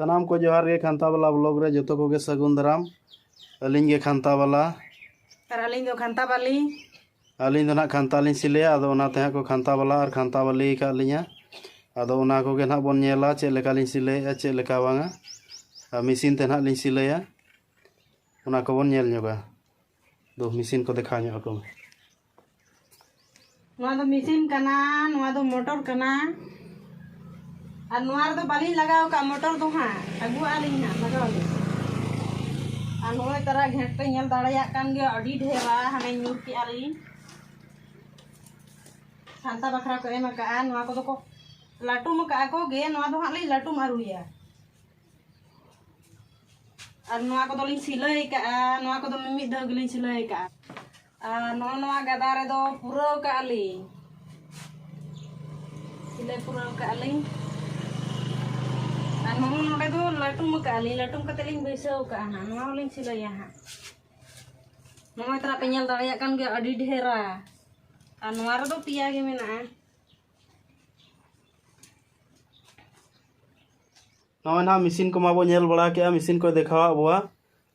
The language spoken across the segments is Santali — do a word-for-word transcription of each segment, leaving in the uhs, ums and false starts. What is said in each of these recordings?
ᱥᱟᱱᱟᱢ ᱠᱚ ᱡᱚᱦᱟᱨ ᱜᱮ, ᱠᱷᱟᱱᱛᱟ ᱵᱟᱞᱟ ᱵᱞᱚᱜ ᱨᱮ ᱡᱚᱛᱚ ᱠᱚᱜᱮ ᱥᱟᱹᱜᱩᱱ ᱫᱟᱨᱟᱢ᱾ ᱟᱹᱞᱤᱧ ᱜᱮ ᱠᱷᱟᱱᱛᱟ ᱵᱟᱞᱟ᱾ ᱟᱨ ᱟᱹᱞᱤᱧ ᱫᱚ ᱠᱷᱟᱱᱛᱟ ᱵᱟᱞᱤ᱾ ᱟᱹᱞᱤᱧ ᱫᱚ ᱱᱟᱦᱟᱜ ᱠᱷᱟᱱᱛᱟ ᱞᱤᱧ ᱥᱤᱞᱟᱹᱭᱟ, ᱟᱫᱚ ᱚᱱᱟᱛᱮ ᱦᱟᱸᱜ ᱠᱚ ᱠᱷᱟᱱᱛᱟ ᱵᱟᱞᱟ ᱟᱨ ᱠᱷᱟᱱᱛᱟ ᱵᱟᱞᱤ ᱟᱠᱟᱫ ᱞᱤᱧᱟ᱾ ᱟᱫᱚ ᱚᱱᱟ ᱠᱚᱜᱮ ᱱᱟᱦᱟᱜ ᱵᱚᱱ ᱧᱮᱞᱟ, ᱪᱮᱫ ᱞᱮᱠᱟ ᱞᱤᱧ ᱥᱤᱞᱟᱹᱭᱮᱫᱼᱟ, ᱪᱮᱫ ᱞᱮᱠᱟ ᱵᱟᱝᱟ᱾ ᱟᱨ ᱢᱮᱥᱤᱱ ᱛᱮ ᱱᱟᱦᱟᱜ ᱞᱤᱧ ᱥᱤᱞᱟᱹᱭᱟ, ᱚᱱᱟ ᱠᱚᱵᱚᱱ ᱧᱮᱞ ᱧᱚᱜᱟ᱾ ᱫᱩ ᱢᱮᱥᱤᱱ ᱠᱚ ᱫᱮᱠᱷᱟᱣ ᱧᱚᱜ ᱟᱠᱚ ᱢᱮ᱾ ᱱᱚᱣᱟ ᱫᱚ ᱢᱮᱥᱤᱱ ᱠᱟᱱᱟ, ᱱᱚᱣᱟ ᱫᱚ ᱢᱚᱴᱚᱨ ᱠᱟᱱᱟ᱾ ᱟᱨ ᱱᱚᱣᱟ ᱨᱮᱫᱚ ᱵᱟᱹᱞᱤᱧ ᱞᱟᱜᱟᱣ ᱟᱠᱟᱫ ᱢᱚᱴᱚᱨ ᱫᱚ ᱦᱟᱸᱜ, ᱟᱹᱜᱩᱣᱟᱜᱼᱟ ᱞᱤᱧ ᱦᱟᱸᱜ, ᱞᱟᱜᱟᱣ ᱟᱹᱞᱤᱧ᱾ ᱟᱨ ᱱᱚᱜᱼᱚᱭ ᱛᱟᱨᱟ ᱜᱷᱮᱸᱴ ᱯᱮ ᱧᱮᱞ ᱫᱟᱲᱮᱭᱟᱜ ᱠᱟᱱ ᱜᱮᱭᱟ, ᱟᱹᱰᱤ ᱰᱷᱮᱨᱟ ᱦᱟᱱᱮ ᱧᱩᱨ ᱠᱮᱜᱼᱟ ᱞᱤᱧ᱾ ᱥᱟᱱᱛᱟ ᱵᱟᱠᱷᱨᱟ ᱠᱚ ᱮᱢ ᱟᱠᱟᱜᱼᱟ, ᱱᱚᱣᱟ ᱠᱚᱫᱚ ᱠᱚ ᱞᱟᱹᱴᱩᱢ ᱟᱠᱟᱜᱼᱟ ᱠᱚ ᱜᱮ, ᱱᱚᱣᱟ ᱫᱚ ᱦᱟᱸᱜ ᱞᱤᱧ ᱞᱟᱹᱴᱩᱢ ᱟᱹᱨᱩᱭᱟ᱾ ᱟᱨ ᱱᱚᱣᱟ ᱠᱚᱫᱚ ᱞᱤᱧ ᱥᱤᱞᱟᱹᱭ ᱟᱠᱟᱜᱼᱟ, ᱱᱚᱣᱟ ᱠᱚᱫᱚ ᱢᱤᱢᱤᱫ ᱫᱷᱟᱣ ᱜᱮᱞᱤᱧ ᱥᱤᱞᱟᱹᱭ ᱟᱠᱟᱜᱼᱟ᱾ ᱟᱨ ᱱᱚᱜᱼᱚ ᱱᱚᱣᱟ ᱜᱟᱫᱟ ᱨᱮᱫᱚ ᱯᱩᱨᱟᱹᱣ ᱠᱟᱜᱼᱟ ᱞᱤᱧ, ᱥᱤᱞᱟᱹᱭ ᱯᱩᱨᱟᱹᱣ ᱠᱟᱜᱼᱟ ᱞᱤᱧ᱾ ᱟᱨ ᱱᱚᱜᱼᱚ ᱱᱚᱰᱮ ᱫᱚ ᱞᱟᱹᱴᱩᱢ ᱟᱠᱟᱜᱼᱟ ᱞᱤᱧ, ᱞᱟᱹᱴᱩᱢ ᱠᱟᱛᱮ ᱞᱤᱧ ᱵᱟᱹᱭᱥᱟᱹᱣ ᱟᱠᱟᱜᱼᱟ ᱦᱟᱸᱜ, ᱱᱚᱣᱟ ᱦᱚᱸᱞᱤᱧ ᱥᱤᱞᱟᱹᱭᱟ ᱦᱟᱸᱜ᱾ ᱱᱚᱜᱼᱚᱭ ᱛᱟᱨᱟ ᱯᱮ ᱧᱮᱞ ᱫᱟᱲᱮᱭᱟᱜ ᱠᱟᱱ ᱜᱮᱭᱟ, ᱟᱹᱰᱤ ᱰᱷᱮᱨᱟ᱾ ᱟᱨ ᱱᱚᱣᱟ ᱨᱮᱫᱚ ᱯᱮᱭᱟ ᱜᱮ ᱢᱮᱱᱟᱜᱼᱟ᱾ ᱱᱚᱜᱼᱚᱭ ᱱᱟᱦᱟᱜ ᱢᱮᱥᱤᱱ ᱠᱚᱢᱟ ᱵᱚ ᱧᱮᱞ ᱵᱟᱲᱟ ᱠᱮᱜᱼᱟ, ᱢᱮᱥᱤᱱ ᱠᱚᱭ ᱫᱮᱠᱷᱟᱣᱟᱫ ᱵᱚᱣᱟ᱾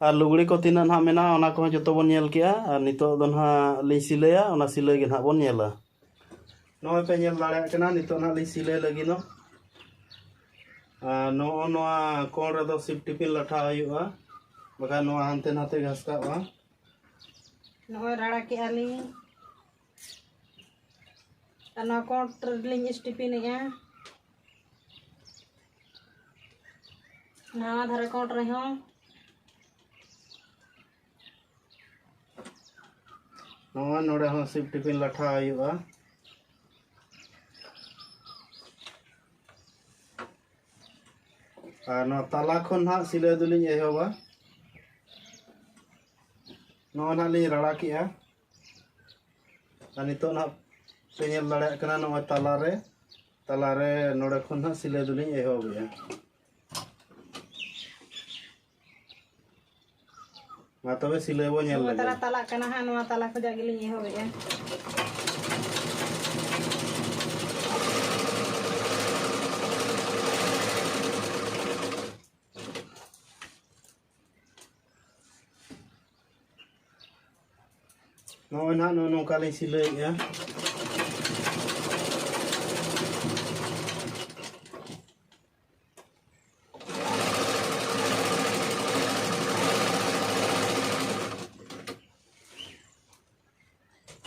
ᱟᱨ ᱞᱩᱜᱽᱲᱤ ᱠᱚ ᱛᱤᱱᱟᱹᱜ ᱱᱟᱦᱟᱜ ᱢᱮᱱᱟᱜᱼᱟ, ᱚᱱᱟ ᱠᱚᱦᱚᱸ ᱡᱚᱛᱚ ᱵᱚᱱ ᱧᱮᱞ ᱠᱮᱜᱼᱟ᱾ ᱟᱨ ᱱᱤᱛᱚᱜ ᱫᱚ ᱱᱟᱦᱟᱜ ᱞᱤᱧ ᱥᱤᱞᱟᱹᱭᱟ, ᱚᱱᱟ ᱥᱤᱞᱟᱹᱭ ᱜᱮ ᱱᱟᱦᱟᱜ ᱵᱚᱱ ᱧᱮᱞᱟ᱾ ᱱᱚᱜᱼᱚᱭ ᱯᱮ ᱧᱮᱞ ᱫᱟᱲᱮᱭᱟᱜ ᱠᱟᱱᱟ, ᱱᱤᱛᱚᱜ ᱱᱟᱦᱟᱜ ᱞᱤᱧ ᱥᱤᱞᱟᱹᱭ ᱞᱟᱹᱜᱤᱫᱚᱜ᱾ ᱟᱨ ᱱᱚᱜᱼᱚ ᱱᱚᱣᱟ ᱠᱚᱬ ᱨᱮᱫᱚ ᱥᱤᱯ ᱴᱤᱯᱤᱱ ᱞᱟᱴᱷᱟ ᱦᱩᱭᱩᱜᱼᱟ, ᱵᱟᱠᱷᱟᱱ ᱱᱚᱣᱟ ᱦᱟᱱᱛᱮ ᱱᱟᱛᱮ ᱜᱷᱟᱥᱠᱟᱜᱼᱟ᱾ ᱱᱚᱜᱼᱚᱭ ᱨᱟᱲᱟ ᱠᱮᱜᱼᱟ ᱞᱤᱧ᱾ ᱟᱨ ᱱᱚᱣᱟ ᱠᱚᱬ ᱨᱮᱞᱤᱧ ᱥᱴᱤᱯᱤᱱᱮᱜᱼᱟ᱾ ᱱᱟᱣᱟ ᱫᱷᱟᱨᱮ ᱠᱚᱬ ᱨᱮᱦᱚᱸ᱾ ᱱᱚᱜᱼᱚᱭ ᱱᱚᱰᱮ ᱦᱚᱸ ᱥᱤᱯ ᱴᱤᱯᱤᱱ ᱞᱟᱴᱷᱟ ᱦᱩᱭᱩᱜᱼᱟ᱾ ᱟᱨ ᱱᱚᱣᱟ ᱛᱟᱞᱟ ᱠᱷᱚᱱ ᱱᱟᱦᱟᱜ ᱥᱤᱞᱟᱹᱭ ᱫᱚᱞᱤᱧ ᱮᱦᱚᱵᱟ᱾ ᱱᱚᱜᱼᱚᱭ ᱱᱟᱦᱟᱜ ᱞᱤᱧ ᱨᱟᱲᱟ ᱠᱮᱜᱼᱟ᱾ ᱟᱨ ᱱᱤᱛᱚᱜ ᱱᱟᱦᱟᱜ ᱯᱮ ᱧᱮᱞ ᱫᱟᱲᱮᱭᱟᱜ ᱠᱟᱱᱟ, ᱱᱚᱜᱼᱚᱭ ᱛᱟᱞᱟᱨᱮ, ᱛᱟᱞᱟᱨᱮ ᱱᱚᱰᱮ ᱠᱷᱚᱱ ᱱᱟᱦᱟᱜ ᱥᱤᱞᱟᱹᱭ ᱫᱚᱞᱤᱧ ᱮᱦᱚᱵᱮᱜᱼᱟ᱾ ᱢᱟ ᱛᱚᱵᱮ ᱥᱤᱞᱟᱹᱭ ᱵᱚ ᱧᱮᱞ ᱱᱚᱣᱟ ᱞᱮᱜᱮ᱾ ᱛᱟᱞᱟ ᱛᱟᱞᱟ ᱦᱟᱸᱜ, ᱱᱚᱣᱟ ᱛᱟᱞᱟ ᱠᱷᱚᱱᱟᱜ ᱜᱮᱞᱤᱧ ᱮᱦᱚᱵᱮᱜᱼᱟ᱾ ᱱᱚᱜᱼᱚᱭ ᱱᱟᱦᱟᱜ ᱱᱚᱜᱼᱚ ᱱᱚᱝᱠᱟ ᱞᱤᱧ ᱥᱤᱞᱟᱹᱭᱮᱫᱼᱟ᱾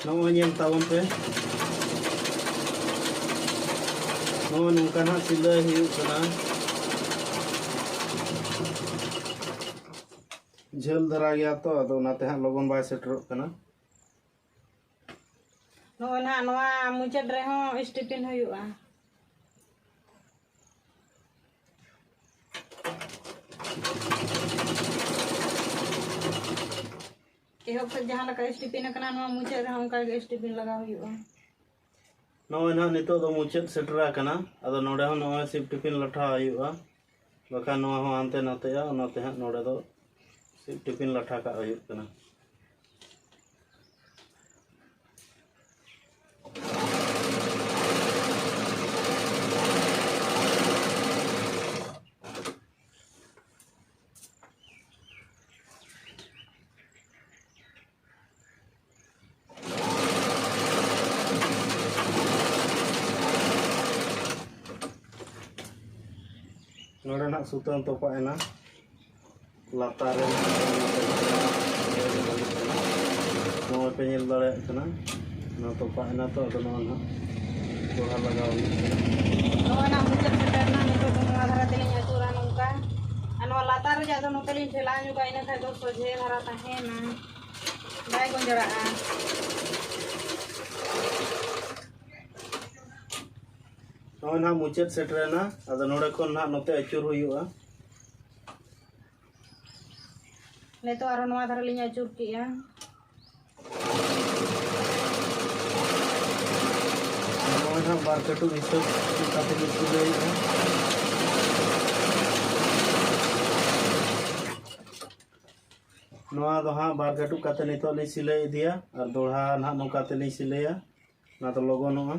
ᱱᱚᱜᱼᱚᱭ ᱧᱮᱞ ᱛᱟᱵᱚᱱ ᱯᱮ, ᱱᱚᱜᱼᱚᱭ ᱱᱚᱝᱠᱟ ᱱᱟᱦᱟᱜ ᱥᱤᱞᱟᱹᱭ ᱦᱩᱭᱩᱜ ᱠᱟᱱᱟ᱾ ᱡᱷᱟᱹᱞ ᱫᱷᱟᱨᱟ ᱜᱮᱭᱟ ᱛᱚ, ᱟᱫᱚ ᱚᱱᱟᱛᱮ ᱦᱟᱸᱜ ᱞᱚᱜᱚᱱ ᱵᱟᱭ ᱥᱮᱴᱮᱨᱚᱜ ᱠᱟᱱᱟ᱾ ᱱᱚᱜᱼᱚᱭ ᱱᱟᱦᱟᱜ ᱱᱚᱣᱟ ᱢᱩᱪᱟᱹᱫ ᱨᱮᱦᱚᱸ ᱥᱴᱤᱯᱤᱱ ᱦᱩᱭᱩᱜᱼᱟ᱾ ᱮᱦᱚᱵ ᱥᱮᱫ ᱡᱟᱦᱟᱸ ᱞᱮᱠᱟ ᱥᱴᱤᱯᱤᱱ ᱟᱠᱟᱱᱟ, ᱱᱚᱣᱟ ᱢᱩᱪᱟᱹᱫ ᱨᱮᱦᱚᱸ ᱚᱱᱠᱟ ᱜᱮ ᱥᱴᱤᱯᱤᱱ ᱞᱟᱜᱟᱣ ᱦᱩᱭᱩᱜᱼᱟ᱾ ᱱᱚᱜᱼᱚᱭ ᱱᱟᱦᱟᱜ ᱱᱤᱛᱚᱜ ᱫᱚ ᱢᱩᱪᱟᱹᱫ ᱥᱮᱴᱮᱨ ᱟᱠᱟᱱᱟ᱾ ᱟᱫᱚ ᱱᱚᱰᱮ ᱦᱚᱸ ᱱᱚᱜᱼᱚᱭ ᱥᱤᱯ ᱴᱤᱯᱤᱱ ᱞᱟᱴᱷᱟ ᱦᱩᱭᱩᱜᱼᱟ, ᱵᱟᱠᱷᱟᱱ ᱱᱚᱣᱟ ᱦᱚᱸ ᱦᱟᱱᱛᱮ ᱱᱟᱛᱮᱜᱼᱟ᱾ ᱚᱱᱟᱛᱮ ᱦᱟᱸᱜ ᱱᱚᱰᱮ ᱫᱚ ᱥᱤᱯ ᱴᱤᱯᱤᱱ ᱞᱟᱴᱷᱟ ᱠᱟᱜ ᱦᱩᱭᱩᱜ ᱠᱟᱱᱟ᱾ ᱱᱚᱰᱮ ᱱᱟᱜ ᱥᱩᱛᱟᱹᱢ ᱛᱚᱯᱟᱜ ᱮᱱᱟ ᱞᱟᱛᱟᱨ ᱨᱮ᱾ ᱱᱚᱜᱼᱚᱭ ᱯᱮ ᱧᱮᱞ ᱫᱟᱲᱮᱭᱟᱜ ᱠᱟᱱᱟ, ᱱᱚᱣᱟ ᱛᱚᱯᱟᱜ ᱮᱱᱟ ᱛᱚ, ᱟᱫᱚ ᱱᱚᱣᱟ ᱱᱟᱜ ᱫᱚᱦᱲᱟ ᱞᱟᱜᱟᱣ ᱦᱩᱭᱩᱜ ᱠᱟᱱᱟ᱾ ᱱᱚᱜᱼᱚᱭ ᱱᱟᱜ ᱢᱩᱪᱟᱹᱫ ᱥᱮᱴᱮᱨ ᱮᱱᱟ᱾ ᱱᱤᱛᱚᱜ ᱫᱚ ᱱᱚᱣᱟ ᱫᱷᱟᱨᱮ ᱛᱮᱞᱤᱧ ᱟᱹᱪᱩᱨᱟ ᱱᱚᱝᱠᱟ, ᱟᱨ ᱱᱚᱣᱟ ᱞᱟᱛᱟᱨ ᱨᱮᱭᱟᱜ ᱫᱚ ᱱᱚᱛᱮ ᱞᱤᱧ ᱴᱷᱮᱞᱟᱣ ᱧᱚᱜᱟ, ᱤᱱᱟᱹ ᱠᱷᱟᱱ ᱫᱚ ᱥᱚᱡᱷᱮ ᱫᱷᱟᱨᱟ ᱛᱟᱦᱮᱱᱟ, ᱵᱟᱭ ᱜᱚᱸᱡᱚᱲᱟᱜᱼᱟ᱾ ᱱᱚᱜᱼᱚᱭ ᱱᱟᱦᱟᱜ ᱢᱩᱪᱟᱹᱫ ᱥᱮᱴᱮᱨᱮᱱᱟ, ᱟᱫᱚ ᱱᱚᱰᱮ ᱠᱷᱚᱱ ᱱᱟᱦᱟᱜ ᱱᱚᱛᱮ ᱟᱹᱪᱩᱨ ᱦᱩᱭᱩᱜᱼᱟ᱾ ᱱᱤᱛᱚᱜ ᱟᱨᱦᱚᱸ ᱱᱚᱣᱟ ᱫᱷᱟᱨᱮ ᱞᱤᱧ ᱟᱹᱪᱩᱨ ᱠᱮᱜᱼᱟ᱾ ᱱᱚᱜᱼᱚᱭ ᱱᱟᱦᱟᱜ ᱵᱟᱨ ᱠᱟᱹᱴᱩᱵ ᱦᱤᱥᱟᱹᱵ ᱠᱟᱛᱮ ᱞᱤᱧ ᱥᱤᱞᱟᱹᱭᱮᱫᱼᱟ᱾ ᱱᱚᱣᱟ ᱫᱚ ᱦᱟᱸᱜ ᱵᱟᱨ ᱠᱟᱹᱴᱩᱵ ᱠᱟᱛᱮ ᱱᱤᱛᱚᱜ ᱞᱤᱧ ᱥᱤᱞᱟᱹᱭ ᱤᱫᱤᱭᱟ, ᱟᱨ ᱫᱚᱦᱲᱟ ᱱᱟᱦᱟᱜ ᱱᱚᱝᱠᱟ ᱛᱮᱞᱤᱧ ᱥᱤᱞᱟᱹᱭᱟ, ᱚᱱᱟ ᱫᱚ ᱞᱚᱜᱚᱱᱚᱜᱼᱟ᱾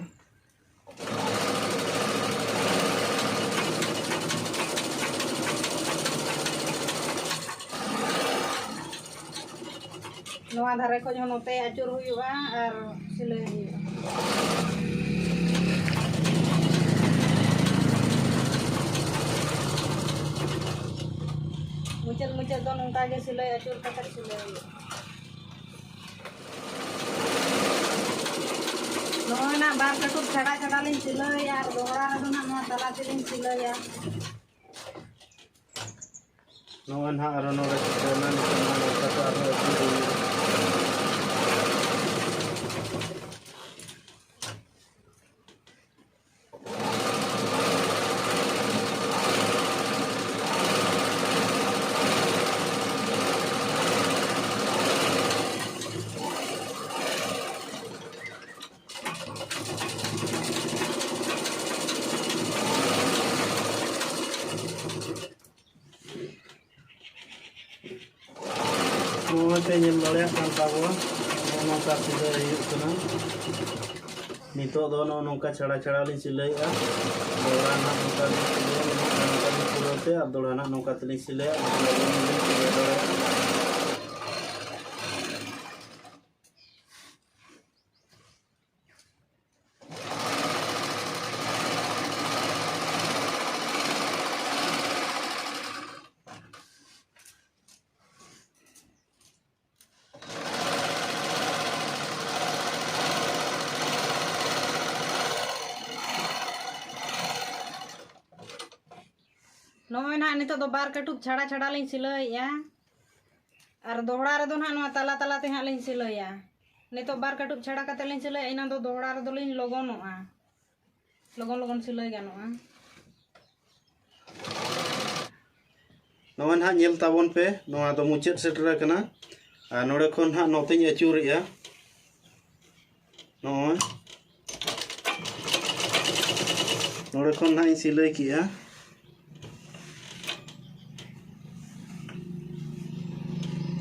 ᱱᱚᱣᱟ ᱫᱷᱟᱨᱮ ᱠᱷᱚᱱ ᱦᱚᱸ ᱱᱚᱛᱮ ᱟᱹᱪᱩᱨ ᱦᱩᱭᱩᱜᱼᱟ ᱟᱨ ᱥᱤᱞᱟᱹᱭ ᱦᱩᱭᱩᱜᱼᱟ᱾ ᱢᱩᱪᱟᱹᱫ ᱢᱩᱪᱟᱹᱫ ᱫᱚ ᱱᱚᱝᱠᱟ ᱜᱮ ᱥᱤᱞᱟᱹᱭ ᱟᱹᱪᱩᱨ ᱠᱟᱛᱮ ᱥᱤᱞᱟᱹᱭ ᱦᱩᱭᱩᱜᱼᱟ᱾ ᱱᱚᱜᱼᱚᱭ ᱱᱟᱜ ᱵᱟᱨ ᱠᱟᱹᱴᱩᱵ ᱪᱷᱟᱰᱟ ᱪᱷᱟᱰᱟ ᱞᱤᱧ ᱥᱤᱞᱟᱹᱭᱟ ᱟᱨ ᱫᱚᱦᱲᱟ ᱨᱮᱫᱚ ᱱᱟᱜ ᱱᱚᱣᱟ ᱛᱟᱞᱟ ᱛᱮᱞᱤᱧ ᱥᱤᱞᱟᱹᱭᱟ᱾ ᱱᱚᱜᱼᱚᱭ ᱱᱟᱦᱟᱜ ᱟᱨᱦᱚᱸ ᱱᱚᱰᱮ ᱪᱤᱠᱟᱹᱭᱮᱱᱟ, ᱱᱤᱛᱚᱜ ᱱᱟᱦᱟᱜ ᱱᱚᱝᱠᱟ ᱛᱮ ᱟᱨᱦᱚᱸ ᱟᱹᱪᱩᱨ ᱦᱩᱭᱩᱜᱼᱟ᱾ ᱱᱚᱜᱼᱚᱭ ᱯᱮ ᱧᱮᱞ ᱫᱟᱲᱮᱭᱟᱜ ᱠᱟᱱ ᱛᱟᱵᱚᱣᱟ, ᱱᱚᱜᱼᱚ ᱱᱚᱝᱠᱟ ᱥᱤᱞᱟᱹᱭ ᱦᱩᱭᱩᱜ ᱠᱟᱱᱟ᱾ ᱱᱤᱛᱚᱜ ᱫᱚ ᱱᱚᱜᱼᱚ ᱱᱚᱝᱠᱟ ᱪᱷᱟᱲᱟ ᱪᱷᱟᱲᱟ ᱞᱤᱧ ᱥᱤᱞᱟᱹᱭᱮᱫᱼᱟ᱾ ᱫᱚᱦᱲᱟ ᱱᱟᱦᱟᱜ ᱱᱚᱝᱠᱟ ᱞᱤᱧ ᱥᱤᱞᱟᱹᱭᱟ, ᱱᱚᱝᱠᱟ ᱞᱤᱧ ᱯᱩᱨᱟᱹᱣ ᱛᱮ ᱟᱨ ᱫᱚᱦᱲᱟ ᱱᱟᱦᱟᱜ ᱱᱚᱝᱠᱟ ᱛᱮᱞᱤᱧ ᱥᱤᱞᱟᱹᱭᱟ᱾ ᱟᱹᱰᱤ ᱞᱚᱜᱚᱱ ᱞᱤᱧ ᱯᱩᱨᱟᱹᱣ ᱫᱟᱲᱮᱭᱟᱜᱼᱟ᱾ ᱱᱚᱜᱼᱚᱭ ᱱᱟᱦᱟᱜ ᱱᱤᱛᱚᱜ ᱫᱚ ᱵᱟᱨ ᱠᱟᱹᱴᱩᱵ ᱪᱷᱟᱲᱟ ᱪᱷᱟᱲᱟ ᱞᱤᱧ ᱥᱤᱞᱟᱹᱭᱮᱫᱼᱟ᱾ ᱟᱨ ᱫᱚᱦᱲᱟ ᱨᱮᱫᱚ ᱱᱟᱦᱟᱜ ᱱᱚᱣᱟ ᱛᱟᱞᱟ ᱛᱟᱞᱟ ᱛᱮ ᱦᱟᱸᱜ ᱞᱤᱧ ᱥᱤᱞᱟᱹᱭᱟ᱾ ᱱᱤᱛᱚᱜ ᱵᱟᱨ ᱠᱟᱹᱴᱩᱵ ᱪᱷᱟᱲᱟ ᱠᱟᱛᱮ ᱞᱤᱧ ᱥᱤᱞᱟᱹᱭᱟ, ᱤᱱᱟᱹ ᱫᱚ ᱫᱚᱦᱲᱟ ᱨᱮᱫᱚ ᱞᱤᱧ ᱞᱚᱜᱚᱱᱚᱜᱼᱟ, ᱞᱚᱜᱚᱱ ᱞᱚᱜᱚᱱ ᱥᱤᱞᱟᱹᱭ ᱜᱟᱱᱚᱜᱼᱟ᱾ ᱱᱚᱜᱼᱚᱭ ᱱᱟᱦᱟᱜ ᱧᱮᱞ ᱛᱟᱵᱚᱱ ᱯᱮ, ᱱᱚᱣᱟ ᱫᱚ ᱢᱩᱪᱟᱹᱫ ᱥᱮᱴᱮᱨ ᱟᱠᱟᱱᱟ᱾ ᱟᱨ ᱱᱚᱰᱮ ᱠᱷᱚᱱ ᱱᱟᱦᱟᱜ ᱱᱚᱛᱮᱧ ᱟᱹᱪᱩᱨᱮᱜᱼᱟ᱾ ᱱᱚᱜᱼᱚᱭ ᱱᱚᱰᱮ ᱠᱷᱚᱱ ᱱᱟᱦᱟᱜ ᱤᱧ ᱥᱤᱞᱟᱹᱭ ᱠᱮᱜᱼᱟ᱾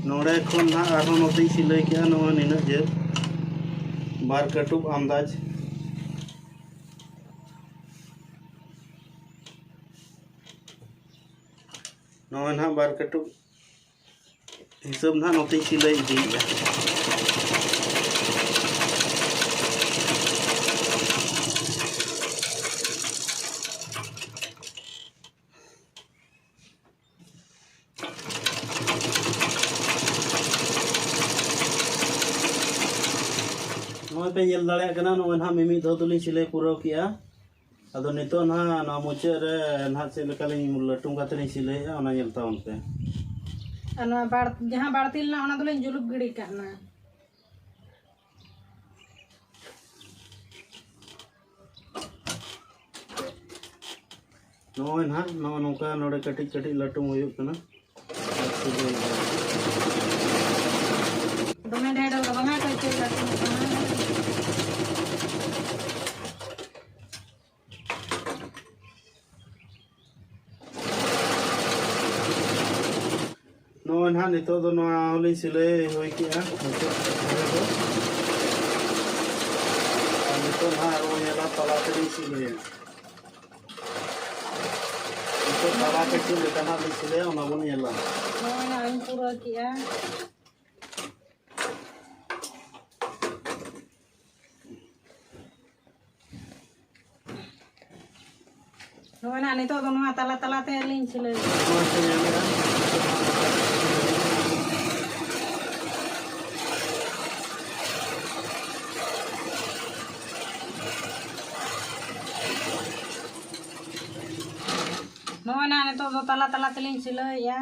ᱱᱚᱰᱮ ᱠᱷᱚᱱ ᱱᱟᱦᱟᱜ ᱟᱨᱦᱚᱸ ᱱᱚᱛᱮᱧ ᱥᱤᱞᱟᱹᱭ ᱠᱮᱜᱼᱟ, ᱱᱚᱜᱼᱚᱭ ᱱᱤᱱᱟᱹᱜ ᱡᱷᱟᱹᱞ, ᱵᱟᱨ ᱠᱟᱹᱴᱩᱵ ᱟᱱᱫᱟᱡᱽ᱾ ᱱᱚᱜᱼᱚᱭ ᱱᱟᱦᱟᱜ ᱵᱟᱨ ᱠᱟᱹᱴᱩᱵ ᱦᱤᱥᱟᱹᱵ ᱱᱟᱦᱟᱜ ᱱᱚᱛᱮᱧ ᱥᱤᱞᱟᱹᱭ ᱤᱫᱤᱭᱮᱫᱼᱟ᱾ ᱱᱚᱜᱼᱚᱭ ᱯᱮ ᱧᱮᱞ ᱫᱟᱲᱮᱭᱟᱜ ᱠᱟᱱᱟ, ᱱᱚᱜᱼᱚᱭ ᱱᱟᱦᱟᱜ ᱢᱤᱢᱤᱫ ᱫᱷᱟᱣ ᱫᱚᱞᱤᱧ ᱥᱤᱞᱟᱹᱭ ᱯᱩᱨᱟᱹᱣ ᱠᱮᱜᱼᱟ᱾ ᱟᱫᱚ ᱱᱤᱛᱚᱜ ᱱᱟᱦᱟᱜ ᱱᱚᱣᱟ ᱢᱩᱪᱟᱹᱫ ᱨᱮ ᱱᱟᱦᱟᱜ ᱪᱮᱫ ᱞᱮᱠᱟᱞᱤᱧ ᱞᱟᱹᱴᱩᱢ ᱠᱟᱛᱮ ᱞᱤᱧ ᱥᱤᱞᱟᱹᱭᱮᱜᱼᱟ, ᱚᱱᱟ ᱧᱮᱞ ᱛᱟᱵᱚᱱ ᱯᱮ᱾ ᱟᱨ ᱱᱚᱣᱟ ᱵᱟᱲ-, ᱡᱟᱦᱟᱸ ᱵᱟᱹᱲᱛᱤ ᱞᱮᱱᱟ, ᱚᱱᱟ ᱫᱚᱞᱤᱧ ᱡᱩᱞᱩᱯ ᱜᱤᱰᱤ ᱠᱟᱜ ᱠᱟᱱᱟ᱾ ᱱᱚᱜᱼᱚᱭ ᱱᱟᱦᱟᱜ ᱱᱚᱜᱼᱚ ᱱᱚᱝᱠᱟ ᱱᱚᱰᱮ ᱠᱟᱹᱴᱤᱡ ᱠᱟᱹᱴᱤᱡ ᱞᱟᱹᱴᱩᱢ ᱦᱩᱭᱩᱜ ᱠᱟᱱᱟ᱾ ᱫᱚᱢᱮ ᱰᱷᱮᱨ ᱫᱚ ᱵᱟᱝᱟ, ᱠᱟᱹᱡ ᱠᱟᱹᱡ ᱞᱟᱹᱴᱩ ᱠᱟᱱᱟ᱾ ᱱᱚᱜᱼᱚᱭ ᱱᱟᱦᱟᱜ ᱱᱤᱛᱚᱜ ᱫᱚ ᱱᱚᱣᱟ ᱦᱚᱸᱞᱤᱧ ᱥᱤᱞᱟᱹᱭ ᱦᱩᱭ ᱠᱮᱜᱼᱟ, ᱢᱩᱪᱟᱹᱫ ᱫᱷᱟᱨᱮ ᱫᱚ᱾ ᱟᱨ ᱱᱤᱛᱚᱜ ᱱᱟᱦᱟᱜ ᱟᱨᱚ ᱧᱮᱞᱟ ᱛᱟᱞᱟ ᱛᱮᱞᱤᱧ ᱥᱤᱞᱟᱹᱭᱟ᱾ ᱱᱤᱛᱚᱜ ᱛᱟᱞᱟ ᱛᱮ ᱪᱮᱫ ᱞᱮᱠᱟ ᱱᱟᱦᱟᱜ ᱞᱤᱧ ᱥᱤᱞᱟᱹᱭᱟ, ᱚᱱᱟ ᱵᱚᱱ ᱧᱮᱞᱟ᱾ ᱱᱚᱜᱼᱚᱭ ᱱᱟᱦᱟᱜ ᱞᱤᱧ ᱯᱩᱨᱟᱹᱣ ᱠᱮᱜᱼᱟ᱾ ᱱᱚᱜᱼᱚᱭ ᱱᱟᱜ ᱱᱤᱛᱚᱜ ᱫᱚ ᱱᱚᱣᱟ ᱛᱟᱞᱟ ᱛᱟᱞᱟ ᱛᱮ ᱞᱤᱧ ᱥᱤᱞᱟᱹᱭ᱾ ᱱᱚᱜᱼᱚᱭ ᱱᱟᱜ ᱱᱤᱛᱚᱜ ᱫᱚ ᱛᱟᱞᱟ ᱛᱟᱞᱟ ᱛᱮᱞᱤᱧ ᱥᱤᱞᱟᱹᱭᱮᱜᱼᱟ᱾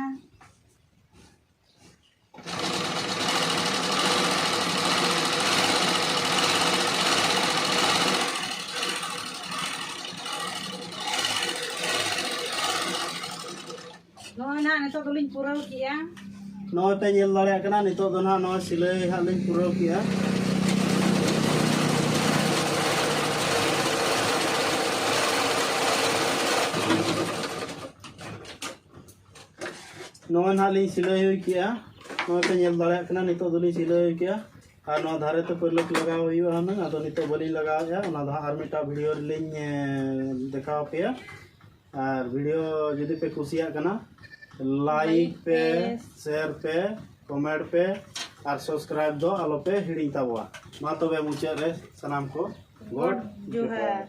ᱱᱚᱜᱼᱚᱭ ᱱᱟᱦᱟᱜ ᱱᱤᱛᱚᱜ ᱫᱚᱞᱤᱧ ᱯᱩᱨᱟᱹᱣ ᱠᱮᱜᱼᱟ᱾ ᱱᱚᱜᱼᱚᱭ ᱯᱮ ᱧᱮᱞ ᱫᱟᱲᱮᱭᱟᱜ ᱠᱟᱱᱟ, ᱱᱤᱛᱚᱜ ᱫᱚ ᱱᱟᱦᱟᱜ ᱱᱚᱣᱟ ᱥᱤᱞᱟᱹᱭ ᱦᱟᱸᱜ ᱞᱤᱧ ᱯᱩᱨᱟᱹᱣ ᱠᱮᱜᱼᱟ᱾ ᱱᱚᱜᱼᱚᱭ ᱱᱟᱦᱟᱜ ᱞᱤᱧ ᱥᱤᱞᱟᱹᱭ ᱦᱩᱭ ᱠᱮᱜᱼᱟ᱾ ᱱᱚᱜᱼᱚᱭ ᱯᱮ ᱧᱮᱞ ᱫᱟᱲᱮᱭᱟᱜ ᱠᱟᱱᱟ, ᱱᱤᱛᱚᱜ ᱫᱚᱞᱤᱧ ᱥᱤᱞᱟᱹᱭ ᱦᱩᱭ ᱠᱮᱜᱼᱟ᱾ ᱟᱨ ᱱᱚᱣᱟ ᱫᱷᱟᱨᱮ ᱛᱮ ᱯᱟᱹᱨᱞᱟᱹᱠ ᱞᱟᱜᱟᱣ ᱦᱩᱭᱩᱜᱼᱟ ᱦᱩᱱᱟᱹᱝ, ᱟᱫᱚ ᱱᱤᱛᱚᱜ ᱵᱟᱹᱞᱤᱧ ᱞᱟᱜᱟᱣᱮᱫᱼᱟ, ᱚᱱᱟ ᱫᱚ ᱦᱟᱸᱜ ᱟᱨ ᱢᱤᱫᱴᱟᱝ ᱵᱷᱤᱰᱤᱭᱳ ᱨᱮᱞᱤᱧ, ᱮ, ᱫᱮᱠᱷᱟᱣ ᱟᱯᱮᱭᱟ᱾ ᱟᱨ ᱵᱷᱤᱰᱤᱭᱳ ᱡᱩᱫᱤ ᱯᱮ ᱠᱩᱥᱤᱭᱟᱜ ᱠᱟᱱᱟ, ᱞᱟᱭᱤᱠ ᱯᱮ, ᱥᱮᱭᱟᱨ ᱯᱮ, ᱠᱚᱢᱮᱱᱴ ᱯᱮ ᱟᱨ ᱥᱟᱵᱥᱠᱨᱟᱭᱤᱵ ᱫᱚ ᱟᱞᱚᱯᱮ ᱦᱤᱲᱤᱧ ᱛᱟᱵᱚᱣᱟ᱾ ᱢᱟ ᱛᱚᱵᱮ ᱢᱩᱪᱟᱹᱫ ᱨᱮ ᱥᱟᱱᱟᱢ ᱠᱚ ᱜᱚᱰ ᱡᱚᱦᱟᱨ᱾